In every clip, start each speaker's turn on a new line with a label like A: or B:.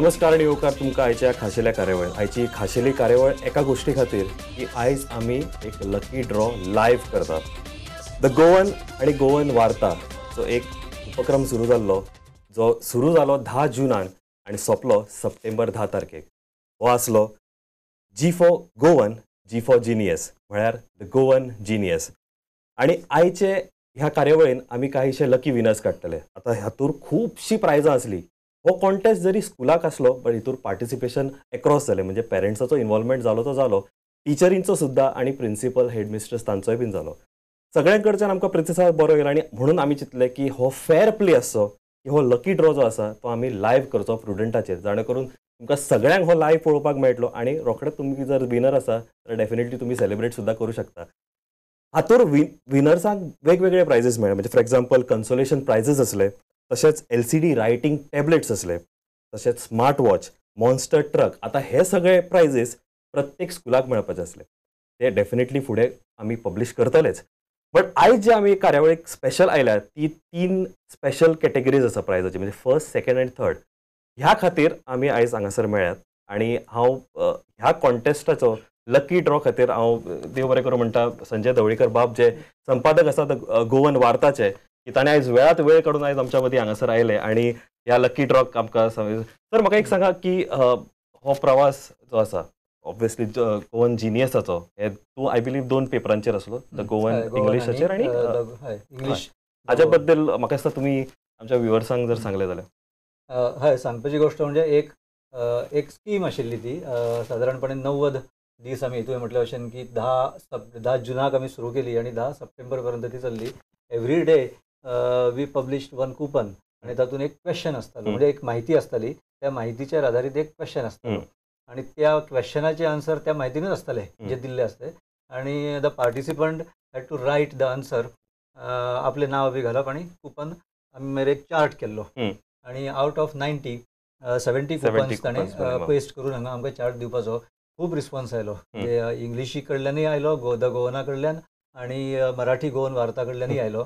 A: नमस्कार आनी येवकार तुमकां आयच्या खाशेल्या कार्यावळ. आयची खाशेली कार्यावळ एका गोष्टी खातीर की आयज आमी एक लकी ड्रॉ लायव्ह करतात. The Goan आनी गोवन वार्ता सो एक उपक्रम सुरू जाल्लो, जो सुरू जालो 10 जूनान आनी सोंपलो सप्टेंबर 10 तारखेक. हो आसलो G for Goan, G for genius, म्हळ्यार the Goan genius. आनी आयचे ह्या कार्यावळीन आमी कांयशे लकी विनर्स काडटले. आतां हातूर खुबशीं प्रायजां आसली. हो कॉन्टेस्ट जरी स्कुलाक आसलो बट हितूर पार्टिसिपेशन एक्रॉस जालें, म्हणजे पेरंट्साचो इन्वॉल्वमेंट जालो तो जालो, टिचरींचो सुद्दां आनी प्रिंसिपल हेडमिस्ट्रस तांचोय बीन जालो. सगळ्यां कडच्यान आमकां प्रतिसाद बरो येयलो आनी म्हणून आमी चिंतलें की हो फेर प्ले आसचो, की हो लकी ड्रॉ जो आसा तो आमी लायव्ह करचो प्रुडंटाचेर, जाणे करून तुमकां सगळ्यांक हो लायव्ह पळोवपाक मेळटलो आनी रोखडेच तुमी जर विनर आसा तर डेफिनेटली तुमी सेलिब्रेट सुद्दां करूं शकता. हातूर विनर्सांक वेगवेगळे प्रायजीस मेळ्ळे, म्हणजे फॉर एग्जाम्पल कन्सोलेशन प्रायजीस आसले, तशेंच LCD writing tablets आसले, तशेंच स्मार्ट वॉच, मॉन्स्टर ट्रक. आतां हे सगळे प्रायजीस प्रत्येक स्कुलाक मेळपाचे आसले, ते डेफिनेटली फुडें आमी पब्लिश करतलेच. बट आयज जे आमी कार्यावळीक स्पेशल आयल्या ती 3 स्पेशल कॅटेगरीज आसा प्रायजाची, म्हणजे फर्स्ट, सेकंड आनी थर्ड. ह्या खातीर आमी आयज हांगासर मेळ्ळ्यात आनी हांव ह्या कॉन्टेस्टाचो लकी ड्रॉ खातीर हांव देव बरें करूं म्हणटा संजय धवळीकर बाब, जे संपादक आसात गोवन वार्ताचे, की ताणें आयज वेळात वेळ काडून आयज आमच्या मदीं हांगासर आयले आनी ह्या लकी ड्रॉक आमकां. सर म्हाका एक सांगा की हो प्रवास जो आसा ऑब्वियसली गोवन जिनियसाचो, हे तूं I believe 2 पेपरांचेर आसलो, the Goan इंग्लिशाचेर आनी
B: इंग्लिश,
A: हाज्या बद्दल म्हाका दिसता तुमी आमच्या व्युवर्सांक जर सांगलें जाल्यार.
B: हय, सांगपाची गोश्ट म्हणजे एक स्कीम आशिल्ली ती सादारणपणे 90 दीस आमी, तुवें म्हटल्या भशेन की 10 जुनाक आमी सुरू केली आनी 10 सप्टेंबर पर्यंत ती चल्ली. Every day we published 1 coupon आनी तातूंत एक क्वेश्चन आसतालो, म्हणजे एक म्हायती आसताली, त्या म्हायतीचेर आधारीत एक क्वेश्चन आसतालो आनी त्या क्वेश्चनाचे आन्सर त्या म्हायतीनूच आसताले जे दिल्ले आसले आनी the participant had to write the answer, आपलें नांव बी घालप आनी कुपन आमी मागीर एक चार्ट केल्लो आनी आउट ऑफ 90 70 कुपन्स ताणें पेस्ट करून हांगा आमकां चार्ट दिवपाचो. खूब रिस्पॉन्स आयलो, म्हणजे इंग्लिशी कडल्यानूय आयलो, the गोवना कडल्यान आनी मराठी गोवन वार्ता कडल्यानूय आयलो.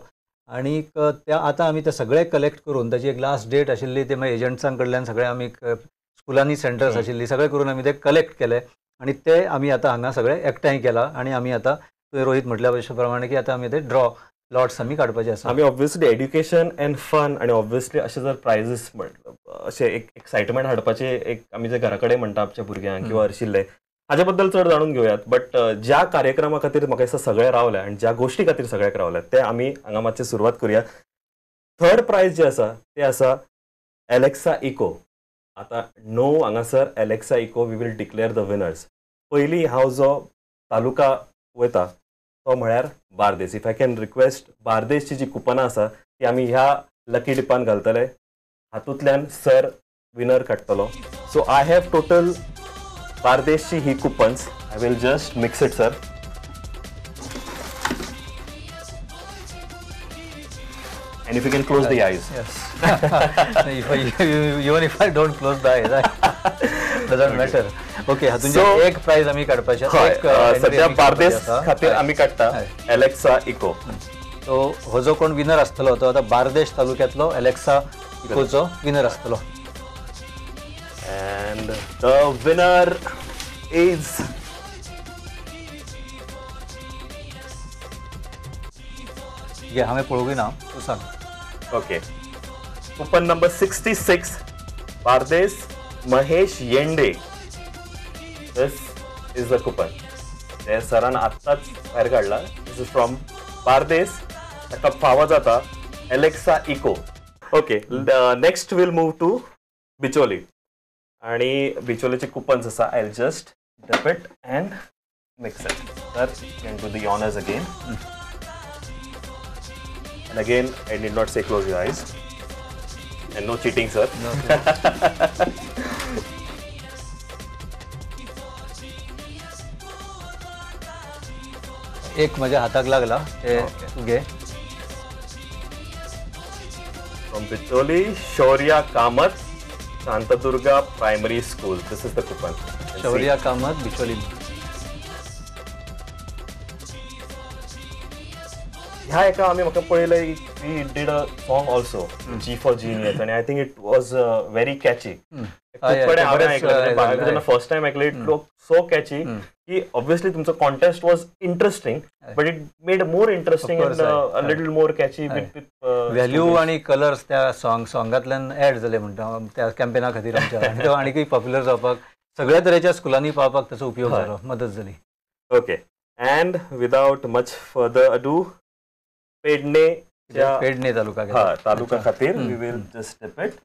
B: आनी त्या आतां आमी ते सगळे कलेक्ट करून ताची एक लास्ट डेट आशिल्ली, ते मागीर एजंट्सां कडल्यान सगळे आमी स्कुलांनी सेंटर्स आशिल्ली सगळे करून आमी ते कलेक्ट केले आनी ते आमी आतां हांगा सगळे एकठांय केला आनी आमी आतां तुवें रोहीत म्हटल्या प्रमाणे की आतां आमी ते ड्रॉ लॉट्स आमी काडपाचे आसा.
A: आमी ऑब्वियसली एड्युकेशन अँड फन आनी ऑब्वियसली अशें जर प्रायजीस अशें एक एक्सायटमेंट हाडपाचें एक आमी जे घरा कडेन म्हणटा आमच्या भुरग्यांक किंवा आशिल्ले हाजे बद्दल चड जाणून घेवयात. बट ज्या कार्यक्रमा खातीर म्हाका दिसता सगळे रावले आनी ज्या गोश्टी खातीर सगळ्याक रावले ते आमी हांगा मातशें सुरवात करुया. थर्ड प्रायज जे आसा ते आसा एलेक्सा इको. आतां 9 हांगासर Alexa Echo we will declare the winners. पयलीं हांव जो तालुका वयता तो म्हळ्यार Bardez. If I can request, बार्देसची जी कुपनां आसा ती आमी ह्या लकी डिपान घालतले, हातूंतल्यान सर विनर काडटलो. So I have total बार्देसची he coupons. I will just mix it sir. And if you can close the eyes.
B: Yes. Even if I don't close the eyes, doesn't matter. Okay, हातूंत एक prize आमी काडपाचें.
A: सद्या बार्देस खातीर आमी काडटा Alexa eco.
B: So हो जो कोण विनर आसतलो तो आतां बार्देश तालुक्यांतलो एलेक्सा इकोचो विनर आसतलो.
A: And the winner is
B: घे, हांवें पळोवंकूय ना, तूं सांग.
A: Okay, coupon number 66, Bardez, Mahesh Yende. This is the coupon. ते सरान आत्ताच भायर काडला. This is from Bardez. ताका फावो जाता Alexa Echo. Okay, next we'll move to Bicholim. आनी बिचोलीचे कुपन्स आसा. I will just dip it and mix it. Sir, you can do the honours again. And again, I need not say close your eyes. And no cheating, sir.
B: No. एक माझ्या हाताक लागला ते तू घे.
A: From Bicholi, Shaurya Kamat, Shantadurga Primary School. This is the coupon.
B: Shaurya Kamat, Bicholi.
A: ह्या एका आमी म्हाका पळयलें, we did a song also, G for genius, आनी I think it was very catchy. खूब कडेन हांवें आयकलें, जेन्ना फर्स्ट टायम आयकलें, it look so catchy की ऑब्वियसली तुमचो contest was interesting but it made more interesting and a little more catchy with
B: value आनी कलर्स त्या सॉंगांतल्यान एड जाले म्हणटा त्या कॅम्पेना खातीर आमच्या, आनी तो आनीकय पॉप्युलर जावपाक सगळ्या तरेच्या स्कुलांनी पावपाक ताचो उपयोग जालो, मदत जाली.
A: Okay, and without much further ado, Pedne
B: Pedne taluka,
A: हा तालुका खातीर we will just step it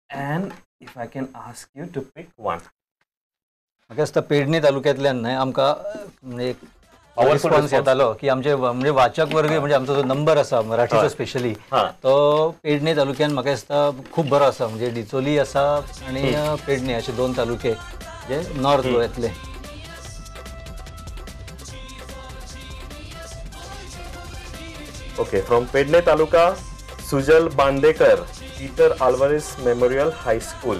A: and if I can ask you to pick one.
B: म्हाका दिसता पेडणे तालुक्यांतल्यान न्हय आमकां एक रिस्पॉन्स येतालो की आमचे म्हणजे वाचक वर्ग म्हणजे आमचो जो नंबर आसा मराठीचो स्पेशली तो पेडणे तालुक्यान म्हाका दिसता खूब बरो आसा. म्हणजे डिचोली आसा आनी पेडणे अशे दोन तालुके जे north गोव्यांतले.
A: Okay, from Pedne taluka Sujal Bandekar, Peter Alvares memorial high school.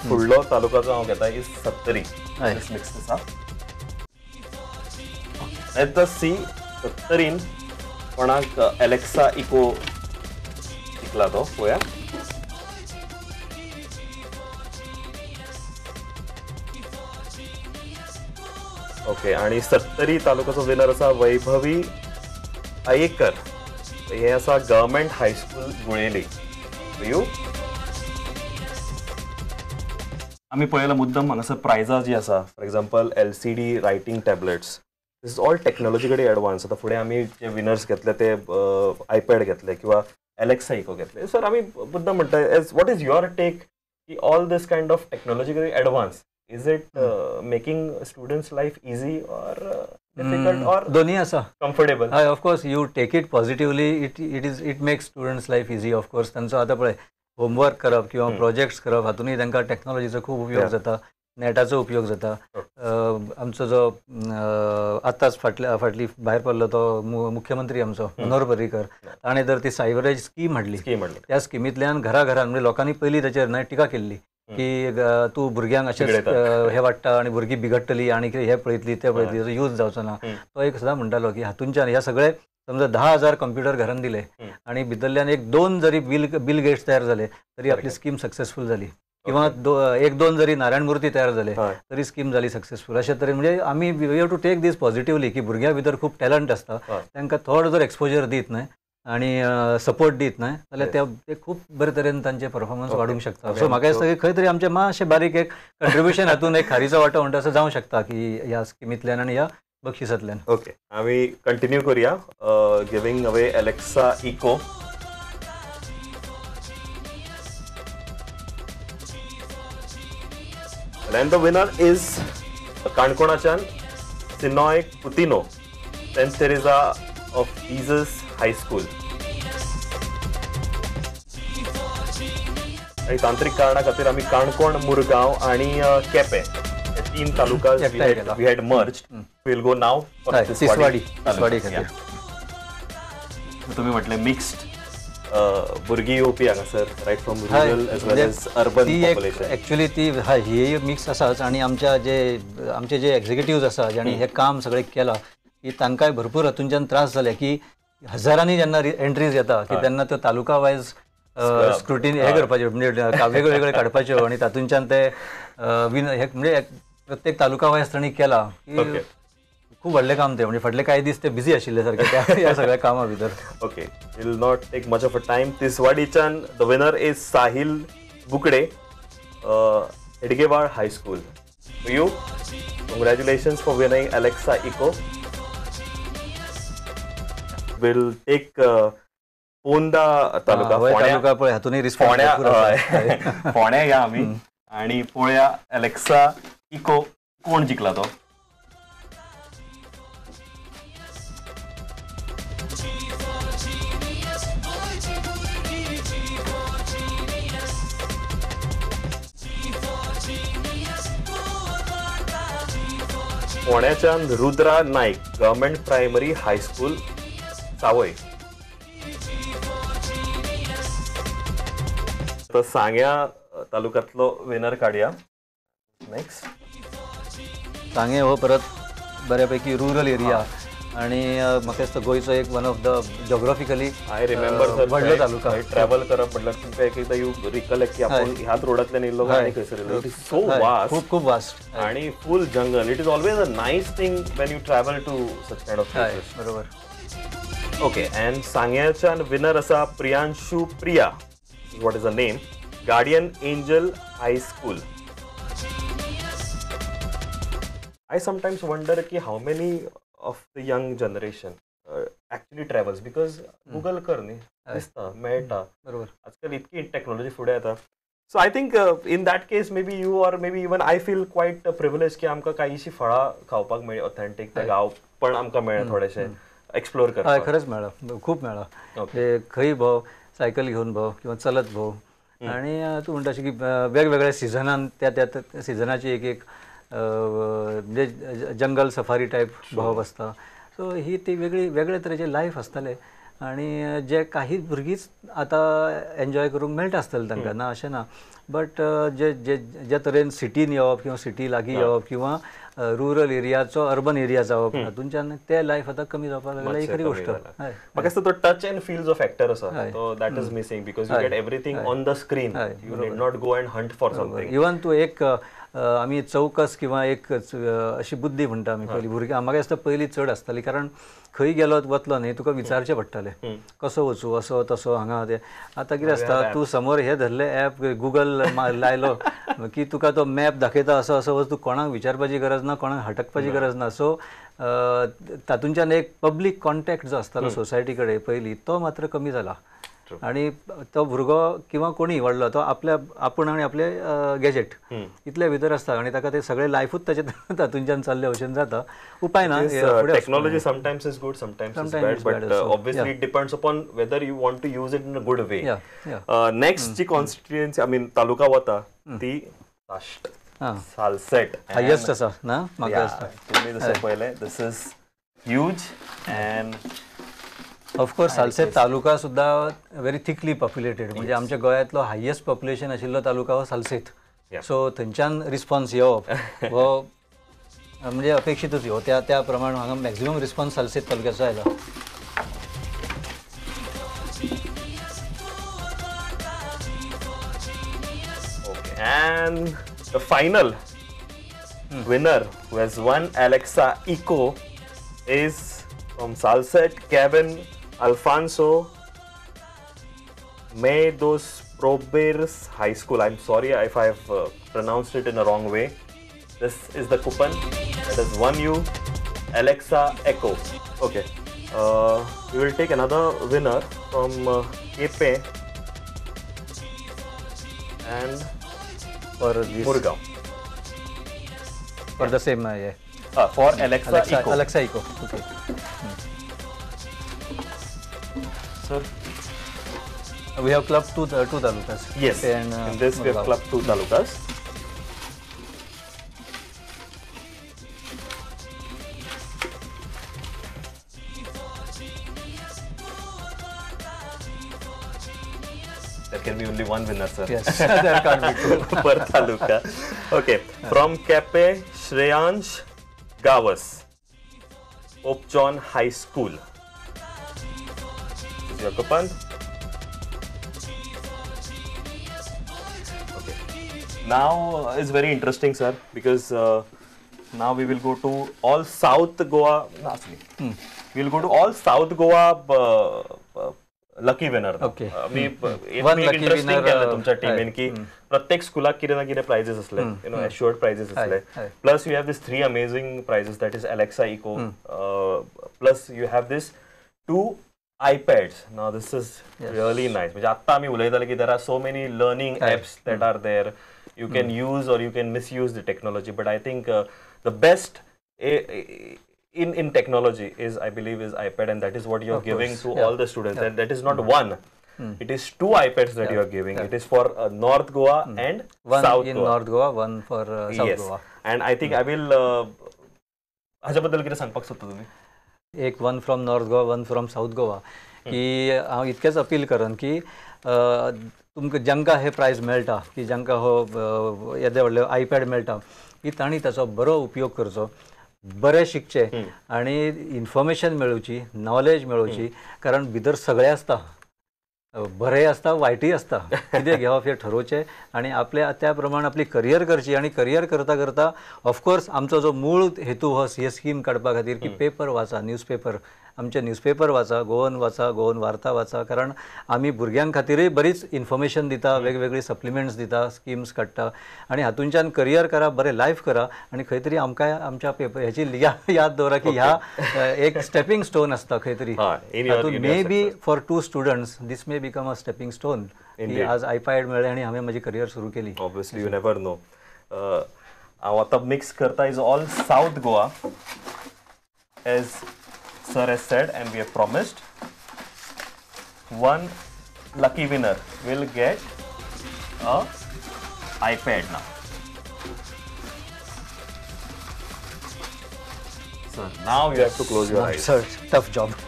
A: फुडलो तालुका जो हांव घेता is Sattari. Mix आसा. Let us सी सत्तरीन कोणाक एलेक्सा इको जिखला तो पळोवया. ओके, आनी सत्तरी तालुक्याचो विनर आसा वैभवी आयेकर. हे आसा गव्हर्मेंट हायस्कूल गुळेली. You आमी पळयला मुद्दम हांगासर प्रायजां जी आसा, for example LCD writing tablets, this is all technology कडेन एडवान्स. आतां फुडें आमी जे विनर्स घेतले ते आयपॅड घेतले किंवा एलेक्सा इको घेतले. सर आमी मुद्दम म्हणटा, as what is your take की all this kind of technologically advance, is it making students life easy or difficult or
B: दोन्ही आसा?
A: कम्फर्टेबल.
B: हय, of course you take it positively, it it is it makes students life easy. Of course तांचो आतां पळय homework करप किंवा projects करप हातूनय तांकां टॅक्नोलॉजीचो खूब उपयोग जाता, नॅटाचो उपयोग जाता. आमचो जो आतांच फाटली भायर पडलो तो मुख्यमंत्री आमचो मनोहर पर्रीकर, ताणें तर ती सायबराची स्कीम हाडली. त्या स्किमींतल्यान घरा घरान म्हणजे लोकांनी पयलीं ताचेर न्हय टिका केल्ली की तूं भुरग्यांक अशेंच हें वाडटा आनी भुरगीं बिगडटली आनी कितें हें पळयतली तें पळयतली, ताचो यूज जावचो ना. तो एक सदां म्हणटालो की हातूंच्यान ह्या सगळे समजा 10,000 कंप्युटर घरान दिले आनी भितरल्यान एक दोन जरी बिल गेट्स तयार जाले तरी आपली स्कीम सक्सेसफूल जाली, किंवा एक दोन जरी नारायण मूर्ती तयार जाले तरी स्कीम जाली सक्सेसफूल. अशे तरेन म्हणजे आमी we have to take this positively की भुरग्यां भितर खूब टॅलंट आसता, तांकां थोडो जर एक्सपोजर दीत न्हय आनी सपोर्ट दीत न्हय जाल्यार ते खूब बरे तरेन तांचे परफॉर्मन्स वाडूंक शकता. सो म्हाका दिसता की खंय तरी आमचें मातशें बारीक एक कंट्रिब्युशन हातून एक खारीचो वांटो म्हणटा असो जावंक शकता की ह्या स्किमींतल्यान आनी ह्या बक्षिसांतल्यान.
A: ओके, आमी कंटिन्यू करूया giving away Alexa Echo. And the winner is काणकोणाच्यान Sinoy Coutinho, Saint Teresa of Jesus high school. काही तांत्रिक कारणा खातीर आमी काणकोण, मुरगांव आनी केपें हे तीन taluka we had merged. Will go now
B: Tiswadi. Tiswadi खातीर
A: तुमी म्हटलें मिक्स्ड भुरगीं येवपी हांगासर, right from rural as well as urban population.
B: Actually ती ही मिक्स आसाच आनी आमच्या जे आमचे जे एक्झिक्युटिव्ह आसा जांणी हें काम सगळें केलां की तांकांय भरपूर हातूंच्यान त्रास जाले की हजारांनी जेन्ना एंट्रीज येता की तेन्ना त्यो तालुका वायज स्क्रुटिनी हें करपाच्यो, म्हणजे वेगळे वेगळे काडपाच्यो आनी तातूंच्यान ते विन हे म्हणजे प्रत्येक तालुका वायज तांणी केला की खूब व्हडलें काम तें. म्हणजे फाटले कांय दीस ते बिजी आशिल्ले सारके त्या ह्या सगळ्या कामा भितर.
A: Okay, will not take much of a time. तिसवाडीच्यान the winner is Sahil Bukade, Hedgewar high school. You congratulations for winning Alexa Echo. Will take Ponda taluka.
B: Taluka पळय हातूनय रिस्पॉन्स
A: फोंड्या या आमी आनी पळोवया एलेक्सा इको कोण जिखला तो. फोंड्याच्यान Rudra Naik, government primary high school Savoi. तर सांग्या तालुक्यातलो विनर काढूया नेक्स्ट.
B: सांगे हो परत बऱ्यापैकी रुरल एरिया आणि म्हाका दिसता गोंयचो एक one of the geographically
A: I remember sir
B: व्हडलो तालुका.
A: ट्रॅव्हल करप म्हटल्यार तुमकां एक एकदां you recollect की आपूण ह्याच रोडांतल्यान येयल्लो आनी खंयसर येयलो. It is so vast,
B: खूब खूब वास्ट
A: आणि full jungle. It is always a nice thing when you travel to such kind of places.
B: बरोबर.
A: ओके, अँड सांग्याच्यान विनर आसा Priyanshu Priya, what is the name, Guardian Angel High School. I sometimes wonder की how many of the young generation actually travels, because Google कर न्ही दिसता मेळटा.
B: बरोबर.
A: आजकाल इतकी टेक्नॉलॉजी फुडें येता. So I think in that case maybe you or maybe even I feel quite privilege की आमकां कांयशी फळां खावपाक मेळ्ळी ऑथेंटीक, ते गांव पण आमकां मेळ्ळें थोडेशें एक्सप्लोर करपाक.
B: हय, खरेंच मेळ्ळां, खूब मेळ्ळां. खंय भोंव, सायकल घेवन भोंव किंवा चलत भोंव. आनी तूं म्हणटा अशें की वेगवेगळ्या सिजनान त्या त्या सिजनाची एक एक म्हणजे जंगल सफारी टायप भोंवप आसता. सो ही ती वेगळी वेगळे तरेचे लायफ आसतालें आनी जे काही भुरगींच आतां एन्जॉय करूंक मेळटा आसतलें तांकां, ना अशें ना, बट जे जे जे तरेन सिटीन येवप किंवा सिटी लागीं येवप किंवा रुरल एरियाचो अर्बन एरिया जावप हातूंच्यान ते लायफ आतां कमी जावपाक लागलें. ही खरी गोश्ट.
A: म्हाका दिसता तो टच अँड फील जो फॅक्टर आसा तो that is missing, because you get everything on the screen, you need not go and hunt for something.
B: Even तूं एक आमी चौकस किंवा एक अशी बुद्धी म्हणटा आमी पयलीं भुरगीं, म्हाका दिसता पयलीं चड आसताली, कारण खंय गेलो वतलो न्ही तुका विचारचें पडटालें कसो वचूं, असो तसो हांगा तें. आतां कितें आसता, तूं समोर हें धरलें एप गुगल लायलो की तुका तो मॅप दाखयता, असो असो वच, तूं कोणाक विचारपाची गरज ना, कोणाक हटकपाची गरज ना. सो तातूंच्यान एक पब्लीक कॉन्टॅक्ट जो आसतालो सोसायटी कडेन पयलीं तो मात्र कमी जाला. आणि तो भुरगो किंवा कोणी व्हडलो तो आपल्या आपूण आनी आपले गॅजेट इतले भितर आसता आनी ताका ते सगळे लायफूच ताचे तातूंच्यान चल्ले भशेन जाता. उपाय ना.
A: Technology sometimes is good, sometimes is bad, but obviously it depends upon whether you want to use it in a good way. Next ji constituency I mean taluka वता ती लास्ट सालसेट
B: हायेस्ट आसा ना म्हाका दिसता.
A: तुमी जशें पळयलें this is huge and
B: of course Salcete taluka सुद्धा व्हेरी थिकली पॉप्युलेटेड, म्हणजे आमच्या गोंयांतलो हायेस्ट पॉप्युलेशन आशिल्लो तालुका हो सालसेत. सो थंयच्यान रिस्पॉन्स येवप हो म्हणजे अपेक्षीतच हो, त्या त्या प्रमाण हांगा मॅक्झिमम रिस्पॉन्स सालसेत तालुक्याचो आयला.
A: And the final winner who has won Alexa Echo is from Salcete, Kevin Alfonso, May dos Probers High School. I'm sorry if I have pronounced it in a wrong way. This is the coupon that has won you Alexa Echo. Okay, we will take another winner from Kepe and Murgaon.
B: For the same, yeah.
A: For Alexa Echo.
B: Alexa Echo. Okay.
A: Sir,
B: we have clubbed two talukas.
A: Yes, and in this we have clubbed two talukas. There can be only one winner, sir.
B: Yes, there can't be two.
A: Per taluka. Okay, from Kepe, Shreyansh Gawas, Pope John High School. This is your coupon. Okay. Now it's very interesting, sir, because now we will go to all South Goa. We will go to all South Goa lucky winner.
B: Okay.
A: One lucky winner तुमच्या Tiemann की प्रत्येक स्कूलाक कितें ना कितें prices असले, you know, assured prizes असले. Plus you have this 3 amazing prizes, that is Alexa Echo, plus you have this 2 iPads. Now this is really nice. म्हणजे आत्ता आमी उलयताले की there are so many learning apps that are there, you can use or you can misuse the technology, but I think the best in technology is, I believe, is iPad, and that is what you are giving to all the students. And that is not one, it is 2 iPads that you are giving. It is for North Goa and
B: one
A: South
B: in
A: Goa.
B: North Goa, one for South Goa.
A: And I think I will हाज्या बद्दल कितें सांगपाक सोदता तुमी?
B: एक one from North Goa, one from South Goa, की हांव इतकेंच appeal करन की तुमकां जांकां हे प्रायज मेळटा, की जांकां हो येदे व्हडले आयपॅड मेळटा, की तांणी ताचो बरो उपयोग करचो. बरें शिकचें आनी इन्फॉर्मेशन मेळोवची, नॉलेज मेळोवची, कारण भितर सगळें आसता, बरें आसता वायटूय आसता, कितें घेवप हें ठरोवचें आनी आपल्या त्या प्रमाण आपली करियर करची. आनी करियर करता करता ऑफकोर्स आमचो जो मूळ हेतू हो हे स्कीम काडपा खातीर की पेपर वाचा, न्यूजपेपर, आमचे न्यूजपेपर वाचा, गोवन वाचा, गोवन वार्ता वाचा, कारण आमी भुरग्यां खातीरय बरीच इन्फॉर्मेशन दिता, वेगवेगळी सप्लिमेंट्स दिता, स्किम्स काडटा आनी हातूंच्यान करियर करा, बरें लायफ करा आनी खंय तरी आमकां आमच्या पेपर हेची याद दवरा की ह्या एक स्टेपिंग स्टोन आसता खंय तरी, हातूंत maybe for two students this may become a stepping stone की आज आयपॅड मेळ्ळें आनी हांवें म्हजी करियर सुरू केली.
A: Obviously you never know. हांव आतां मिक्स करता is all South Goa as sir has said and we have promised, one lucky winner will get a iPad now. Sir, now you have to close your eyes.
B: Sir, tough job.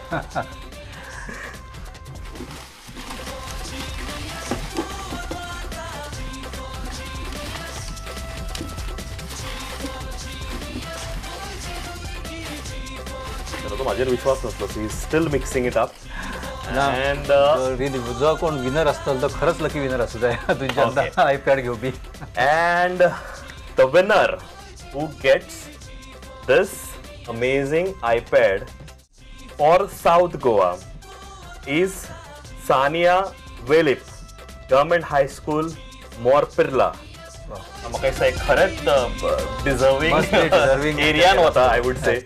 A: म्हाजेर विश्वास नासलो, so he's still mixing it up. And
B: जो कोण winner आसतलो तो खरंच lucky winner आसूं जाय तुमच्या आयपॅड घेवपी.
A: And the winner who gets this amazing iPad for South Goa is Sania Velip, government high school, Morpirla. म्हाका दिसता एक खरेंच डिजर्वींग एरियान वता, I would say.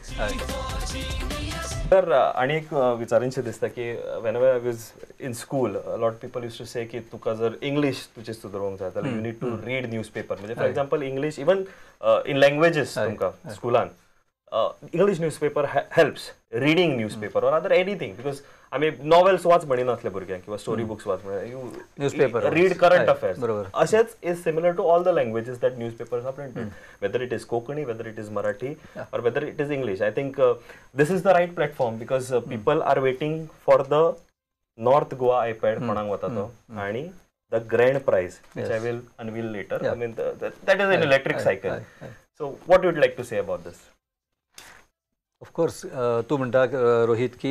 A: तर आनी एक विचारीनशें दिसता की whenever I was in school lot people used to say की तुका जर इंग्लीश तुजी सुदरोवंक जाय जाल्यार you need to read newspaper. म्हणजे for example English even in languages तुमकां स्कुलान English newspaper helps reading newspaper or other anything, because आमी नॉवेल्स वाच म्हणिनासले भुरग्यांक किंवा स्टोरी बुक्स वाच म्हणिना, you newspaper read current affairs. अशेंच is similar to all the languages that newspapers are printed, whether it is Konkani, whether it is Marathi or whether it is English. I think this is the right platform because people are waiting for the North Goa iPad कोणाक वता तो आनी the grand prize which I will unveil later. I mean that is an electric cycle. So what you'd like to say about this?
B: Of course तूं म्हणटा रोहीत की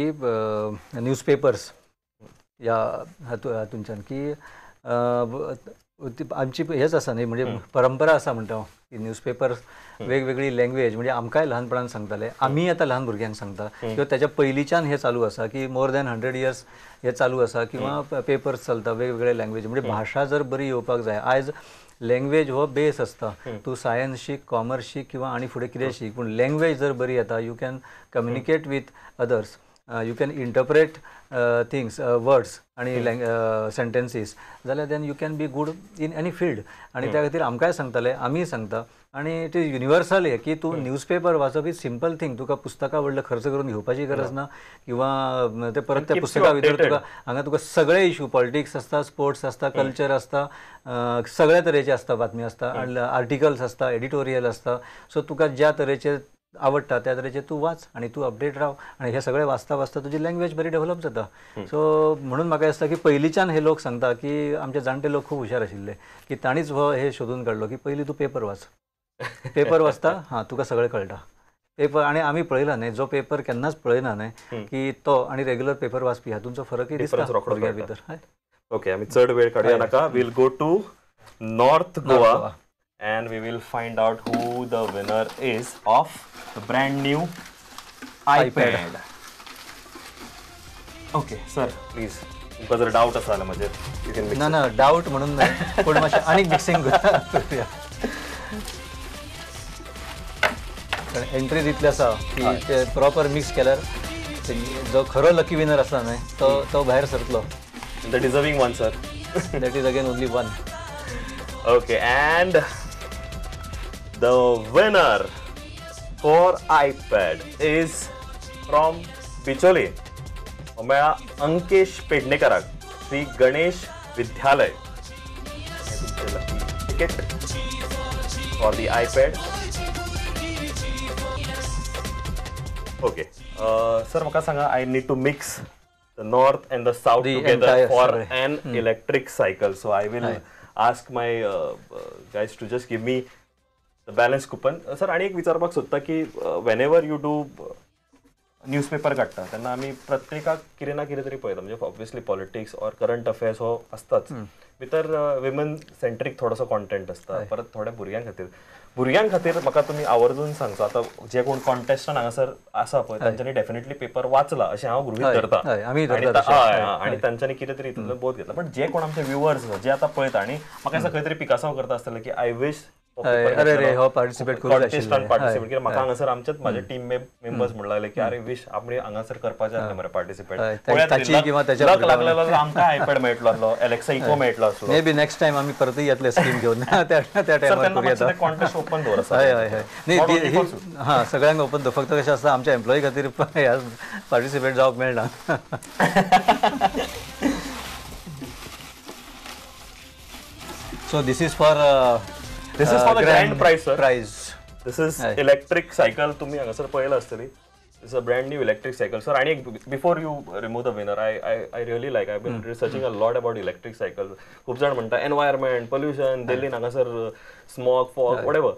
B: newspapers ह्या हातूंच्यान की आमची हेच आसा न्ही, म्हणजे परंपरा आसा म्हणटा हांव की न्यूजपेपर्स वेगवेगळी लँग्वेज, म्हणजे आमकांय ल्हानपणान सांगताले, आमी आतां ल्हान भुरग्यांक सांगता किंवा त्याच्या पयलींच्यान हें चालू आसा की मोर दॅन 100 इयर्स हें चालू आसा किंवा पेपर्स चलता वेगवेगळे लँग्वेज, म्हणजे भाशा जर बरी येवपाक जाय. आयज लँग्वेज हो बेस आसता, तूं सायन्स शीक, कॉमर्स शीक किंवा आनी फुडें कितें शीक, पूण लँग्वेज जर बरी येता you can communicate with others, you can interpret things, words आनी सेंटेन्सीस, जाल्यार then you can be good in any field. आनी त्या खातीर आमकांय सांगताले, आमीय सांगता आनी it is universal हें की तूं न्यूजपेपर वाचप is simple thing, तुका पुस्तकां व्हडलें खर्च करून घेवपाची गरज ना किंवा ते परत त्या पुस्तकां भितर तुका हांगा तुका सगळे इशू, पॉलिटिक्स आसता, स्पोर्ट्स आसता, कल्चर आसता, सगळ्या तरेचे आसता, बातमी आसता, आर्टिकल्स आसता, एडिटोरियल आसता. सो तुका ज्या तरेचे आवडटा त्या तरेचे तूं वाच आनी तूं अपडेट राव आनी हे सगळे वाचता वाचता तुजी लँग्वेज बरी डेव्हलप जाता. सो म्हणून म्हाका दिसता की पयलींच्यान हे लोक सांगता की आमचे जाणटे लोक खूब हुशार आशिल्ले की तांणीच हो हे शोधून काडलो की पयलीं तूं पेपर वाच, पेपर वाचता हां तुका सगळें कळटा पेपर. आनी आमी पळयला न्ही, जो पेपर केन्नाच पळयना न्ही की तो आनी रेगुलर पेपर वाचपी हातूंचो फरकय दिसता भुरग्यां भितर.
A: ओके, आमी चड वेळ काडया नाका, we'll go to North Goa and we will find out who the winner is of the brand new iPad. Okay, sir, please. तुमका जर डाउट आसा जाल्यार म्हजेर you can mix.
B: ना ना डाउट म्हणून न्हय, पूण मातशें आनीक मिक्सिंग करूया, कारण एंट्री तितली आसा की ते प्रॉपर मिक्स केल्यार जो खरो लकी विनर आसा न्हय तो तो भायर सरतलो.
A: The deserving one, sir.
B: That is again only one.
A: Okay, and the winner for iPad is from Bicholim, मेळा अंकेश पेडणेकराक, श्री गणेश विद्यालय. Ticket for the iPad. Okay, sir म्हाका सांगा, I need to mix the north and the south together for an electric cycle. So I will ask my guys to just give me The balance coupon. Sir आनी एक विचारपाक सोदता की whenever you do newspaper काडटा तेन्ना आमी प्रत्येकाक कितें ना कितें तरी पळयता, म्हणजे obviously politics or current affairs हो आसताच, भितर विमन सेंट्रीक थोडोसो कॉन्टेंट आसता, परत थोड्या भुरग्यां खातीर म्हाका तुमी आवर्जून सांगचो. आतां जे कोण कॉन्टेस्टंट हांगासर आसा पळय तांच्यांनी डेफिनेटली पेपर वाचला अशें हांव गृहीत धरता आनी तांच्यांनी कितें तरी हितूंतल्यान बोध घेतला. बट जे कोण आमचे व्युवर्स आसा जे आतां पळयता आनी म्हाका दिसता खंय तरी पिकासांव करता आसतलें की I wish participate कित्याक म्हाका हांगासर आमच्याच म्हाजे टीम मेंबर्स म्हणूंक लागले की अरे विश आपणे हांगासर करपाचें आसलें मरे पार्टिसिपेट, लक लागलेलो आमकां आयपॅड मेळटलो आसलो, एलेक्सा इको मेळटलो आसलो.
B: मे बी नेक्स्ट टायम आमी परतूय येतले स्कीम घेवन त्या टायमार
A: कॉन्टेस्ट ओपन दवर.
B: हय हय हय न्ही हां सगळ्यांक ओपन दवर, फक्त कशें आसता आमच्या एम्प्लॉई खातीर पार्टिसिपेट जावंक मेळना. So this is for
A: This is for the grand prize, sir. This is electric cycle. तुम्ही हांगासर पळयला आसतली. This is a brand new electric cycle, sir. आणि before you remove the winner, I really like. I've been researching a lot about electric cycles. खूप जण म्हणटा environment, pollution, दिल्लीन हांगासर smog, fog, whatever.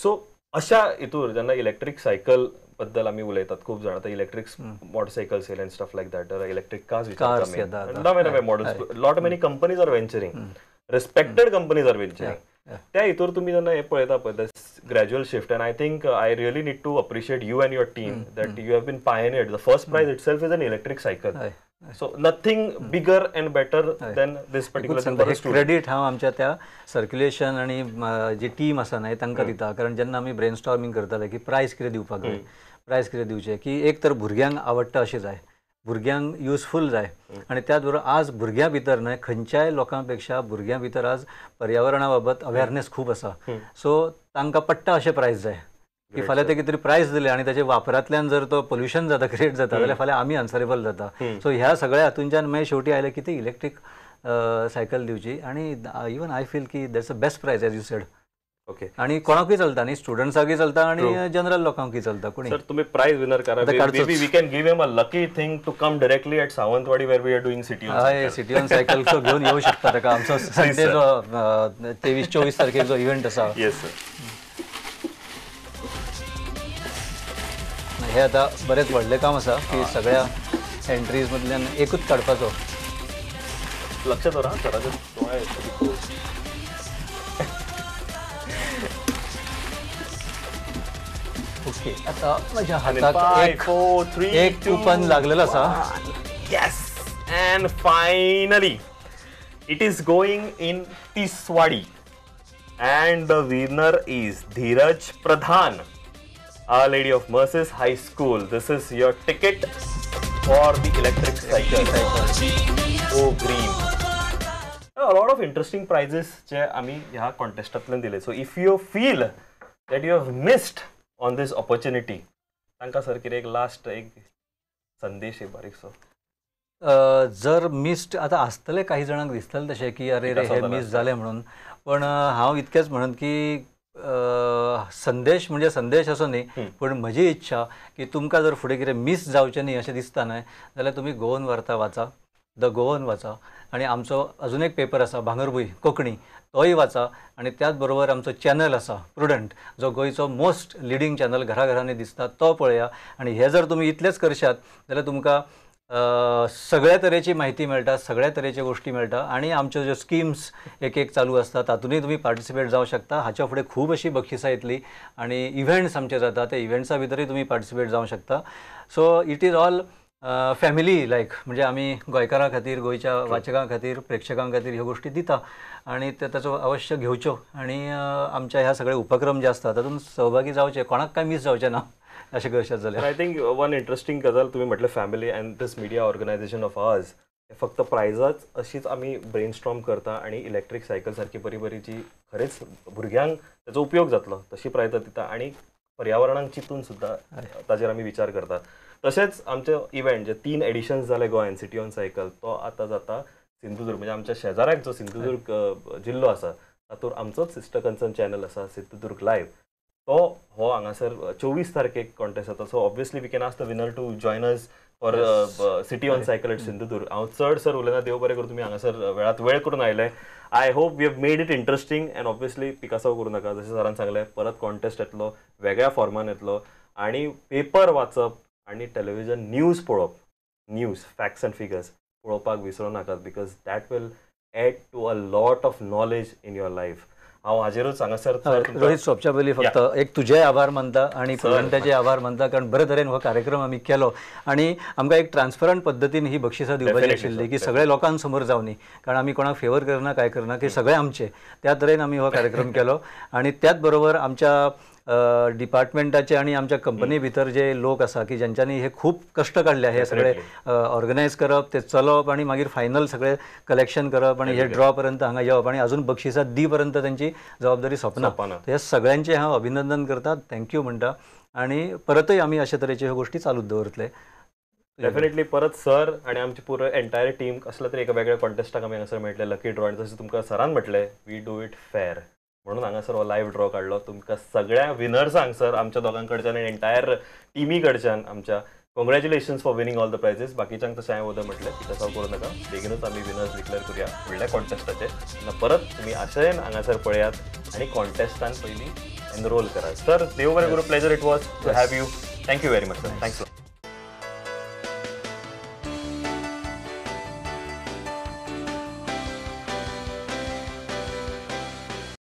A: So अशा हितूर जेन्ना इलेक्ट्रीक सायकल बद्दल आमी उलयतात खूब जाण आतां इलेक्ट्रीक मोटरसायकल्स येयले and stuff like that, electric cars विचारता, नवे नवे models, lot many companies are venturing, respected companies are venturing. त्या हितूर तुमी जेन्ना हें पळयता पळय gradual shift, and I think I really need to appreciate you and your team that you have been pioneered. The first prize itself is an electric cycle, so nothing bigger and better than this particular.
B: Credit हांव आमच्या त्या circulation आनी जी team आसा न्हय तांकां दिता, कारण जेन्ना आमी ब्रेन स्टॉर्मिंग करताले की प्रायज कितें दिवपाक जाय, प्रायज कितें दिवचें की एक तर भुरग्यांक आवडटा अशें जाय, भुरग्यांक युजफूल जाय, आनी त्याच बरोबर आज भुरग्यां भितर न्हय खंयच्याय लोकां पेक्षा भुरग्यां भितर आज पर्यावरणा बाबत अवेरनेस खूब आसा, सो तांकां पडटा अशें प्रायज जाय की फाल्यां ते कितें तरी प्रायज दिलें आनी ताचे वापरांतल्यान जर तो पोल्युशन जाता, क्रिएट जाता जाल्यार फाल्यां आमी आन्सरेबल जाता. सो ह्या सगळ्या हातूंच्यान मागीर शेवटी आयलें की ती इलेक्ट्रीक सायकल दिवची, आनी इवन I feel की that's a best prize as you said.
A: Okay,
B: आणि कोणाकूय चलता न्ही, स्टुडंट्साकूय चलता आणि जनरल लोकांकूय चलता. कोणी
A: सर तुम्ही प्राइज विनर करा, maybe we can give him a lucky thing to come directly at Sawantwadi where we are doing city on
B: हय सिटी ऑन सायकल सो घेवन येऊ शकता ताका. आमचो संडे जो 23-24 तारखेक जो इव्हेंट आसा.
A: Yes sir.
B: हे आता बरेच व्हडलें काम आसा की सगळ्या एंट्रीज मदल्यान एकूच काडपाचो.
A: लक्ष दवरा सराचे दोळे.
B: ओके, आता माझ्या हातात एक कुपन लागलेलं आसा.
A: Yes, and finally it is going in Tiswadi and the winner is Dheeraj Pradhan, Our Lady of Mercies High School. This is your ticket for the electric cycle. Go green. A lot of interesting prizes जे आम्ही ह्या कॉन्टेस्टांतल्यान दिले. So if you feel that you have missed on this opportunity, तांकां sir कितें एक last एक संदेश एक बारीकसो.
B: जर मिस्ड आतां आसतलें काही जाणांक दिसतलें तशें की अरे रे हे मिस जालें म्हणून, पण हांव इतकेंच म्हणून की संदेश म्हणजे संदेश असो न्ही, पण म्हजी इच्छा की तुमकां जर फुडें कितें मीस जावचें न्ही अशें दिसता न्हय जाल्यार तुमी गोवन वार्ता वाचा, the Goan वाचा, आनी आमचो अजून एक पेपर आसा भांगरभूंय कोंकणी तोय वाचा, आनी त्याच बरोबर आमचो चॅनल आसा प्रुडंट जो गोंयचो मोस्ट लिडींग चॅनल घराघरांनी दिसता तो पळया. आनी हे जर तुमी इतलेंच करशात जाल्यार तुमकां सगळ्या तरेची माहिती मेळटा, सगळ्या तरेच्यो गोश्टी मेळटा, आनी आमच्यो ज्यो स्किम्स एक एक चालू आसता तातूंतय तुमी पार्टिसिपेट जावं शकता. हाच्या फुडें खूब अशीं बक्षिसां येतलीं आनी इव्हेंट्स आमचे जाता त्या इव्हेंट्सा भितरूय तुमी पार्टिसिपेट जावं शकता. So it is all family like, म्हणजे आमी गोंयकारां खातीर, गोंयच्या वाचकां खातीर, प्रेक्षकां खातीर ह्यो गोश्टी दिता आनी ते ताचो अवश्य घेवच्यो आनी आमच्या ह्या सगळे उपक्रम जे आसता तातूंत सहभागी जावचे, कोणाक कांय मीस जावचें ना अशें करशात जाल्यार.
A: I think one interesting गजाल तुमी म्हटलें family and this media organisation of ours, फक्त प्रायजाच अशीच आमी ब्रेनस्टॉर्म करता आनी इलेक्ट्रीक सायकल सारकी बरी बरी जी खरेंच भुरग्यांक ताचो उपयोग जातलो तशी प्रायजां दिता आनी पर्यावरणाक चिंतून सुद्दां ताजेर आमी विचार करता. तशेंच आमचे इव्हेंट जे 3 एडिशन्स जाले गोंयान सिटी ऑन सायकल, तो आतां जाता सिंधुदुर्ग, म्हणजे आमच्या शेजाऱ्याक जो सिंधुदुर्ग जिल्लो आसा तातूंत आमचोच सिस्टर कन्सर्न चॅनल आसा सिंधुदुर्ग लायव्ह, तो हो हांगासर 24 तारखेक कॉन्टेस्ट जाता. So obviously we can ask the winner to join us for City on Cycle at Sindhudurg. हांव चड सर उलयना, देव बरें करूं, तुमी हांगासर वेळात वेळ करून आयले. I hope we have made it interesting and obviously पिकासांव करूं नाका. जशें सरान सांगलें, परत कॉन्टेस्ट येतलो, वेगळ्या फॉर्मान येतलो आनी पेपर वाचप आनी टेलिव्हिजन न्यूज पळोवप, न्यूज फॅक्ट्स अँड फिगर्स पळोवपाक विसरूं नाकात, because that will add to a lot of knowledge in your life. हांव हाजेरूच हांगासर
B: रोहित, सोंपच्या पयलीं फक्त एक तुजेय आभार मानता आनी प्रुडंटाचे आभार मानता, कारण बरे तरेन हो कार्यक्रम आमी केलो आनी आमकां एक ट्रान्सपरंट पद्दतीन ही बक्षिसां दिवपाची आशिल्ली की सगळे लोकांसमोर जावनी, कारण आमी कोणाक फेवर करना काय करना, की सगळे आमचे, त्या तरेन आमी हो कार्यक्रम केलो. आनी त्याच बरोबर आमच्या डिपार्टमेंटाचे आनी आमच्या कंपनी भितर जे लोक आसा की ज्यांच्यांनी हे खूब कश्ट काडले, हे सगळे ऑर्गनायज करप, ते चलोवप आनी मागीर फायनल सगळे कलेक्शन करप आनी हे ड्रॉ पर्यंत हांगा येवप आनी अजून बक्षिसां दी पर्यंत तेंची जबाबदारी सोंपना. ह्या सगळ्यांचें हांव अभिनंदन करता, thank you म्हणटा आनी परतय आमी अशे तरेच्यो ह्यो गोश्टी चालूच दवरतले.
A: डेफिनेटली परत सर आनी आमची पुरो एंटायर टीम कसल्या तरी एका वेगळ्या कॉन्टेस्टाक आमी हांगासर मेळटले, लकी ड्रॉ. आनी जशें तुमकां सरान म्हटलें, we do it fair, म्हणून हांगासर हो लायव्ह ड्रॉ काडलो. तुमकां सगळ्या विनर्सांक सर आमच्या दोगां कडच्यान आनी एंटायर टिमी कडच्यान आमच्या congratulations for winning all the prizes. बाकीच्यांक तशें हांवें वोदोळ म्हटलें, पिकासांव करूं नाका, बेगीनूच आमी विनर्स डिक्लेअर करुया फुडल्या कॉन्टेस्टाचे. तेन्ना परत तुमी आशयन हांगासर पळयात आनी कॉन्टेस्टान पयलीं एनरोल करात. सर, देव बरें करूं, pleasure it was to have you. Thank you very much sir. Thanks.